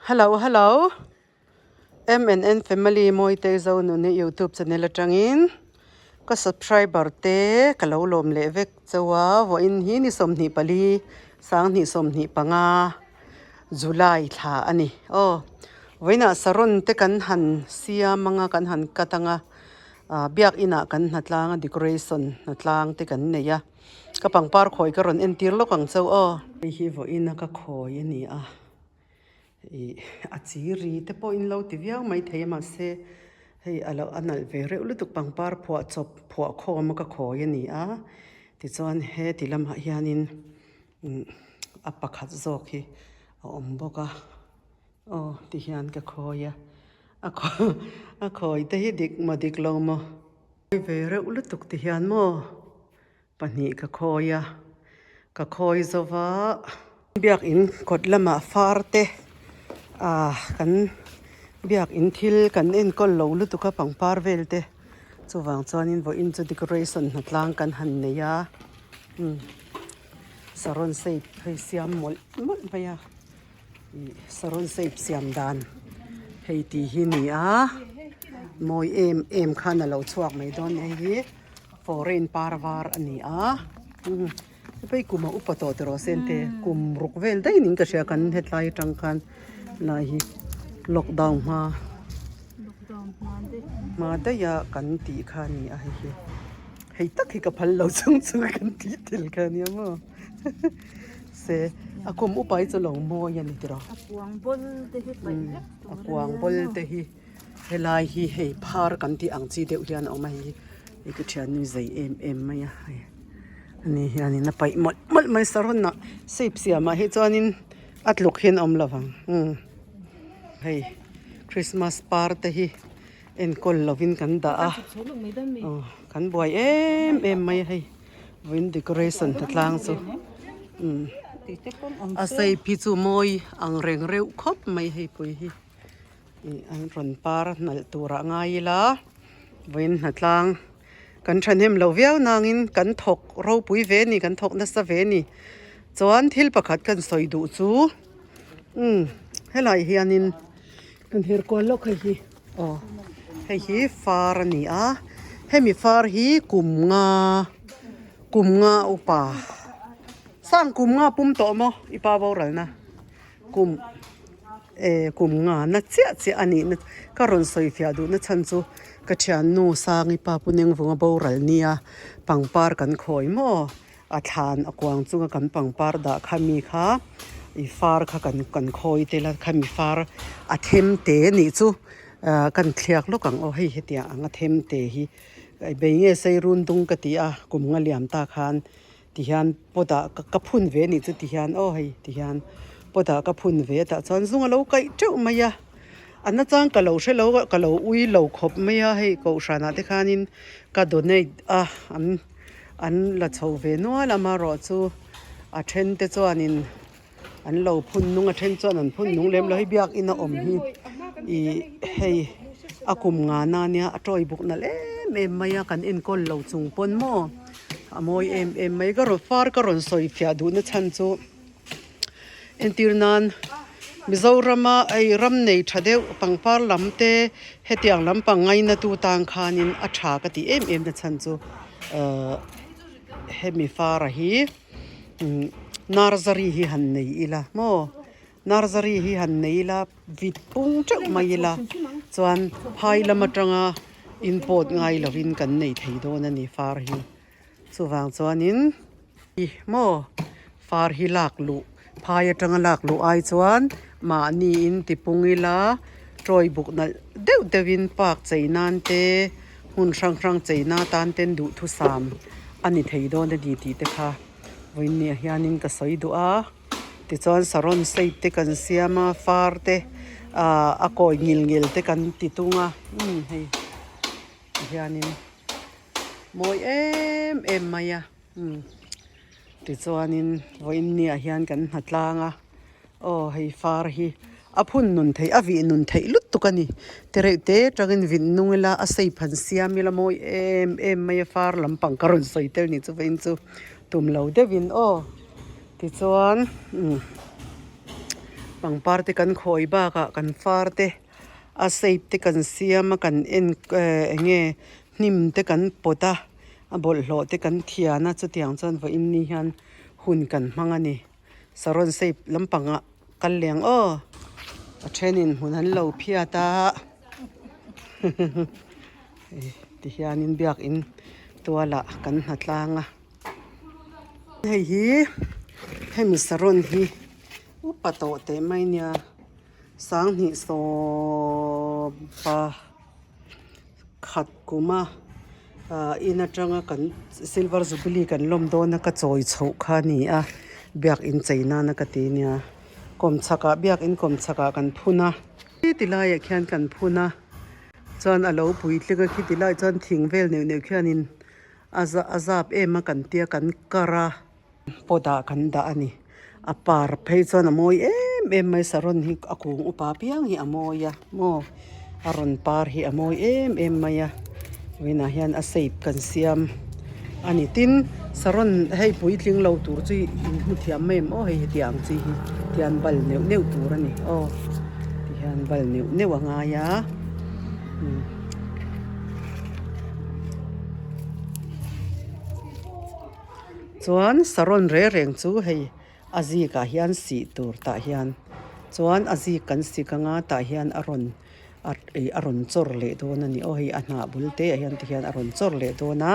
Hello hello MNN family Mawitei Zonuni youtube channel atangin ka subscriber te ka lo lawm leh vek chauh a vawiin hi ni 24 sanghnih 25 July thla a ni aw vawiinah saron te kan han siam anga kan han cut anga ah biakinah kan hnatlang a decoration hnatlang te kan nei a. Ka pangpar khawi ka rawn entir lawk ang chauh aw. Hei hi vawiin a ka khawi a ni a, ih a chi ri te pawh in lo ti viau mai thei a mahse hei a lo a nalh ve reuh lutuk pangpar phuah chawp phuah khawm a ka khawi a ni a, tichuan heti lamah hianin umm a pakhat zawk hi a awm bawk a aw tihian ka khawi a, a khawi a khawi te hi dik maw dik lo maw. Ve reuh lutuk ti hian maw pahnih ka khawi a, ka khawi zo va. Biakin kawt lamah far te ah kan biakin thil kan enkawl lo lutuk a pangpar vel te chuvang chuanin vawiin chu decoration hnatlang kan han nei a umm saron shape hei siam mawlh mawlh mai a. Ih saron shape siam dan hei tih hi ni a mawi em em khan a lo chhuak mai dawn hei hi foreign par var a ni a umm hei kum a upa tawh tiraw sen te kum ruk vel daih niin ka hria kan hetlai atang khan lai hi lockdown hma hma daih a kan tih kha a ni a hei hi hei tak hi ka phal lo chung chung a kan tih tel kha a nia maw. Se a kum upa hi chu lo mawi a ni tiraw. A kuang bawl te hi paih vek tur a kuang bawl te hi helai hi hei phar kan tih ang chi deuh hian a awm a hei hi ka thiannu zei em em mai a hei ani hianin a paih mawlh mawlh mai saron ah shape siamah hi chuanin a tluk hian a awm lo vang umm hei christmas par te hi enkawl lovin kan dah a aw kan buai em em mai a hei. Vawiin decoration hnatlang chu umm a shape hi chu mawi ang reng reuh khawp mai hei pui hi ih an rawn par hnalh turah ngai ila vawiin hnatlang kan thahnem lo viau nangin kan thawk ropui ve a ni kan thawk nasa ve a ni chuan thil pakhat kan sawi duh chu umm helai hianin kan her kual lawk hei hi. Aw hei hi far a ni a hemi far hi kum nga kum nga upa sang kum nga pum tawh maw i pa boral na kum eh kum nga na chiah chiah a nih na ka rawn sawi fiah duh na chhan chu ka thiannu sangi pa pu nengvunga boral nia pangpar kan khawi maw. A thlan a kuang chunga kan pangpar dah kha mi kha ih far kha kan kan khawi tel a khami far a them te nih chu ah kan thliak lawk ang aw hei hetiang ang a them te hi bei nge sei run dung ka ti a kum nga liam ta khan ti hian pot ah ka phun ve nih chu ti hian aw hei ti hian pot ah ka phun ve tah chuan zung a lo kaih teuh mai a a nachang ka lo hre lo a ka lo ui lo khawp mai a hei kohhran ah te khanin ka donate a an. An la chho ve nual a amaherawhchu a then te chuanin an lo phun nung a then chuan an phun nung lem lo hei biakin a awm hi ih hei a kum ngana ania a tawi buk nalh em em mai a kan enkawl lo chung pawn maw a mawi em em mai ka rawn far ka rawn sawi fiah duhna chhan chu. Entir nan Mizorama hei ram nei tha deuh pangpar lam te hetiang lampang ngaina tu tan khanin a tha ka tih em em na chhan chu ahh hemi fara hi umm nursery hi han nei ila maw nursery hi han nei ila vit pung teuh mai ila chuan phai lam atanga inpawt ngai lovin kan nei thei dawn a ni far hi. Chuvang chuanin ih maw far hi lak luh phai atanga lak luh ai chuan mahni in ti pung ila tawi buk nalh deuh deuhin park chei nan te hmun hrang hrang chei na tan ten duhthusam a ni thei dawn a ni tih te kha vawiinniah hianin ka sawi duh a tichuan saron shape te kan siam a far te ah a kawi ngil ngil te kan ti tung a umm hei tihianin. Mawi em em mai a umm tichuanin vawiin niah hian kan hna tlang a aw hei far hi a phun nun theih a vih nun theih lutuk a ni tereuh te atangin vih nung ila a shape han siam ila mawi em em mai a far lampang ka rawn sawi tel nih chu vawiin chu tum lo deuhin aw tichuan umm. Pangpar te kan khawi bakah kan far te a shape te kan siam a kan en ehh eng nge hnim te kan pawt a a bawlhhlawh te kan thian a chutiang chuan vawiin ni hian hun kan hmang a ni saron shape lampangah kal leh ang aw a thenin hmun an lo phiat a tihianin biakin tualah kan hna tlang a. Hei hi hemi saron hi upa tawh teh mai nia sanghnih sawpa khat kuma ah in atanga kan silver jubilee kan lawm dawn a ka chawi chhoh kha a ni a biakin chei nana ka ti nia kawmchhakah biakin kawmchhakah kan phun a ti laiah khian kan phun a chuan a lo puitling a khiti laiah chuan thing vel neuh neuh khianin. A za a zap em a kan tia kan kar a pot ah kan dah a ni a par phei chuan a mawi em em mai saron hi a kung upa piang hi a mawi a maw a rawn par hi a mawi em em mai a vawiinah hian a shape kan siam a ni tin saron hei puitling lo tur chu in hmu thiam mai em aw hei hetiang ang chi hi tian bal neuh neuh tur a ni aw tihian bal neuh neuh a ngai a. Chuan saron reng reng chu hei a zikah hian sih tur tah hian chuan a zik kan sik anga tah hian a rawn a rawn chawr leh dawn a ni aw hei a hnah bul te ah hian tihian a rawn chawr leh dawn a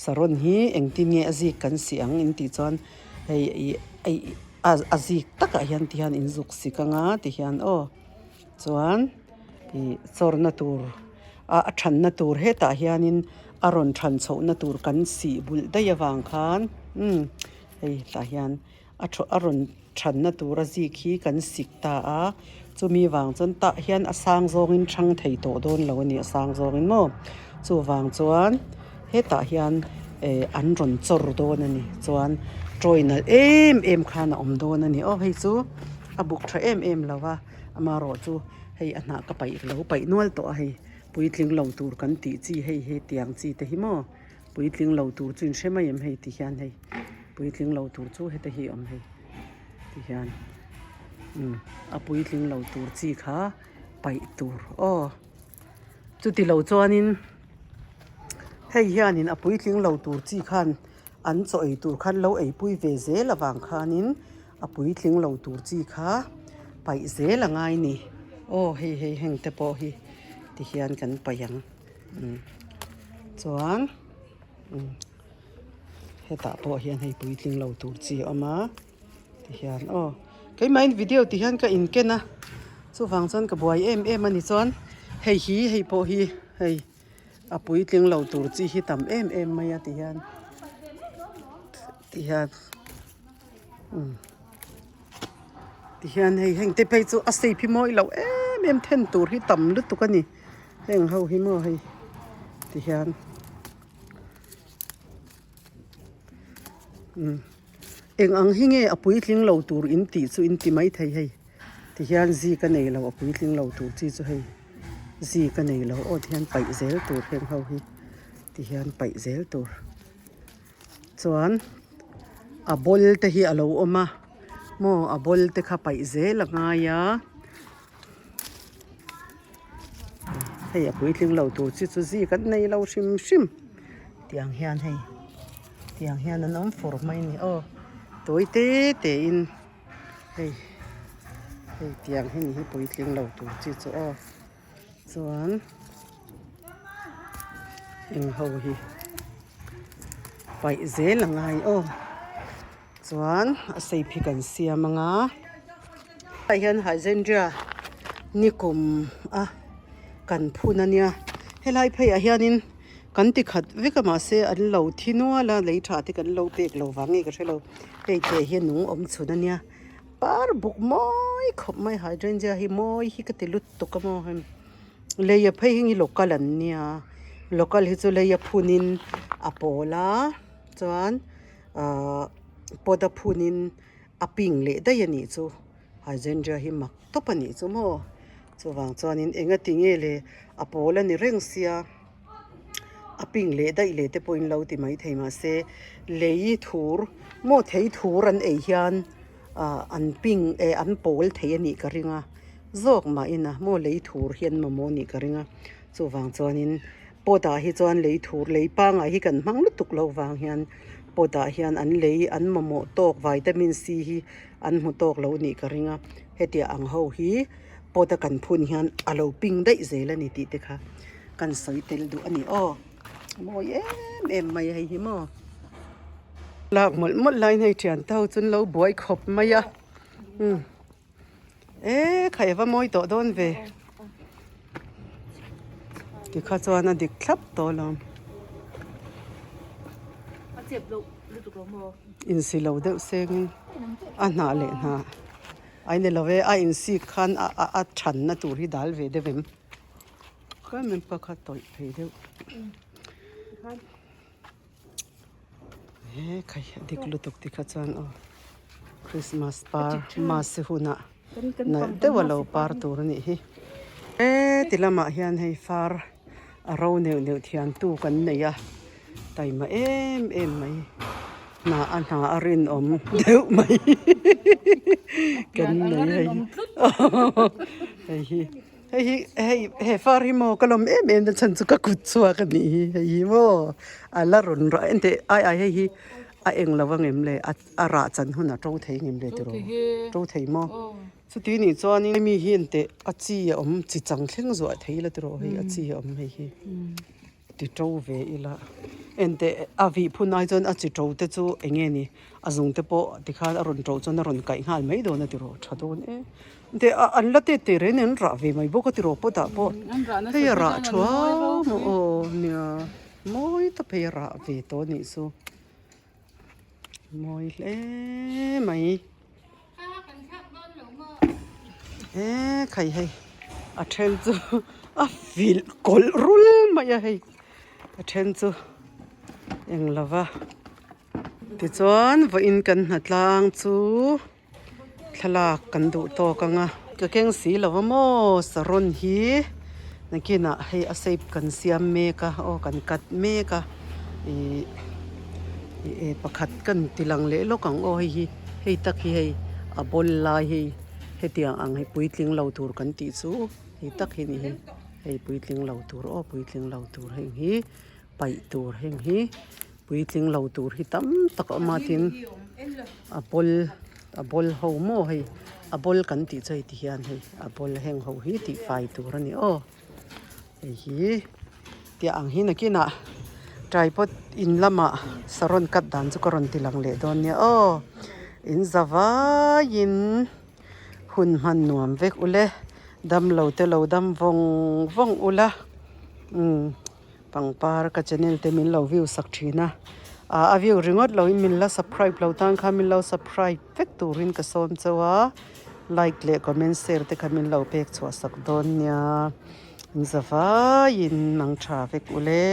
saron hi engtin nge a zik kan sih ang in tih chuan hei ih a zik takah hian tihian in zuk sik anga tihian aw. Chuan ih chawrna tur a a thanna tur hetah hianin a rawn than chhohna tur kan sih bulh daih avang khan umm hei tah hian a thaw a rawn thanna tura zik hi kan sik ta a chumi vang chuan tah hian a sang zawngin thang thei tawh dawn lo a ni a sang zawngin maw chuvang chuan hetah hian eh an rawn chawr dawn a ni chuan tawi nalh em em khan a awm dawn a ni aw hei chu a buk tha em em lo va. Amarawh chu hei a hnah ka paih lo paih nual tawh a hei puitling lo tur kan tih chi hei he tiang chi te hi maw puitling lo tur chu in hre mai em hei ti hian hei puitling lo tur chu heta hi a awm hei ti hian umm a puitling lo tur chi kha paih tur aw chuti lo chuanin hei hianin a puitling lo tur chi khan an chaw ei tur khan lo eipui ve zel avang khanin. A puitling lo tur chi kha paih zel a ngai ni. Aw hei hei heng te pawh hi ti hian kan paih ang umm chuan umm hetah pawh hian hei puitling lo tur chi a awm a ti hian aw keimah in video ti hian ka inken a chuvang chuan ka buai em em a ni chuan hei hi hei pawh hi hei a puitling lo tur chi hi tam em em mai a ti hian ti hian. Tihian hei heng te phei chu a shape hi mawi loh em em then tur hi tam lutuk a ni heng ho hi maw hei tihian umm eng ang hi nge a puitling lo tur in tih chu in ti maithei hei tihian zik a nei lo a puitling lo tur chi chu hei zik a nei lo aw tihian paih zel tur heng ho hi tihian paih zel tur. Chuan a ball te hi a lo awm a maw a ball te kha paih zel a ngai a hei a puitling lo tur chi chu zik an nei lo hrim hrim tiang hian hei tiang hian an awm fur mai a ni aw tawi te te in hei hei tiang hi ni hi puitling lo tur chi chu aw. Chuan eng ho hi paih zel a ngai aw chuan a shape hi kan siam anga tah hian hydrangea nikum a kan phun ania helai pheiah hianin kan ti khat vek a mahse an lo thi nual a lei tha te kan lo pek lo vang nge ka hrelo hei te hi nung awm chhun ania. Par buk mawi khawp mai hydrangea hi mawi hi ka ti lutuk a maw hei lei a phei hi local an nia local hi chu lei a phunin a pawl a chuan ahh pot a phunin a pink leh daih a nih chu hydrangea hi mak tawp a nih chu maw chuvang chuanin enga ti nge le a pawl a ni reng sia. A pink leh daih leh te pawhin lo ti maithei mahse lei thur maw thei thur an ei hian. Ah an pink eh an pawl thei a nih ka ring a zawk mahin a maw lei thur hi an mamawh a nih ka ring a chuvang chuanin pot ah hi chuan lei thur lei pangai hi kan hmang lutuk loh vang hian pot ah hian an lei an mamawh tawk vitamin C hi an hmu tawk lo a nih ka ring a hetiang ang ho hi pot a kan phun hian a lo ping daih zel a ni tih te kha kan sawi tel duh a ni aw mawi em em mai hei hi maw. Lak mawlh mawlh laiin hei thian te ho chu an lo buai khawp mai a umm e khai a va mawi tawh dawn ve tikha chuan a dik thlap tawh alawm insi lo deuh sengin a hnah leh hnah a inne lo e a insik khan a a thanna tur hi dal ve deuh em tlem pakhat tawih phei deuh. He khai a dik lutuk ti kha chuan aw Christmas par masi hunah nalh deuh a lo par tur a nih hi. He ti lamah hian hei far a ro neuh neuh thian tu kan nei a taima em em mai hna a hna a rinawm deuh mai kan nei hei hei hi. Hei hi hei he far hi maw ka lawm em em na chhan chu ka kut chhuak a nih hi hei hi maw a la rawn rah en teh ai ai hei hi a eng lo ang em le a a rah chan hun a to thei ang em le tiraw to thei maw chuti nih chuanin hemi hi en teh a chi a awm chi chang thleng zuah thei la tiraw hei a chi a awm hei hi. Ti to ve ila enteh a vih phun ai chuan a chi to te chu eng nge ni a zung te pawh tikhan a rawn to chuan a rawn kaih nghal mai dawn a tiraw tha dawn e enteh a an la tet teh reng an rah ve mai bawk a tiraw pot ah pawh hei a rah thuau maw aw nia mawi tak phei a rah ve tawh a nih chu mawi hle mai. E khai hei a then chu a filh kawlh rul mai a hei a then chu eng lo va tichuan vawiin kan hnatlang chu thlalak kan duh tawk ang a ka keng si lo va maw saron hi nakinah hei a shape kan siam mek a aw kan cut mek a ih ih pakhat kan ti lang leh lawk ang aw hei hi. Hei tak hi hei a bawl lai hei hetiang ang hi puitling lo tur kan tih chu hei tak hi ni hi hei puitling lo tur aw puitling lo tur heng hi paih tur heng hi puitling lo tur hi tam tak a awm a tin a bawl a bawl ho maw hei a bawl kan tih chu hei ti hian hei a bawl heng ho hi tih fai tur a ni aw. Hei hi tiah ang hi nakinah tripod in lamah saron cut dan chu ka rawn ti lang leh dawn nia aw in za vaiin hun hman nuam vek ule damlo te lo dam vawng vawng ula umm pangpar ka channel te min lo view sak thin a ah a view ringawt lo in min la subscribe lo tan khan min lo subscribe vek turin ka sawm chauh a like leh comment share te kha min lo pek chhuah sak dawn nia in za vaiin mang tha vek ule.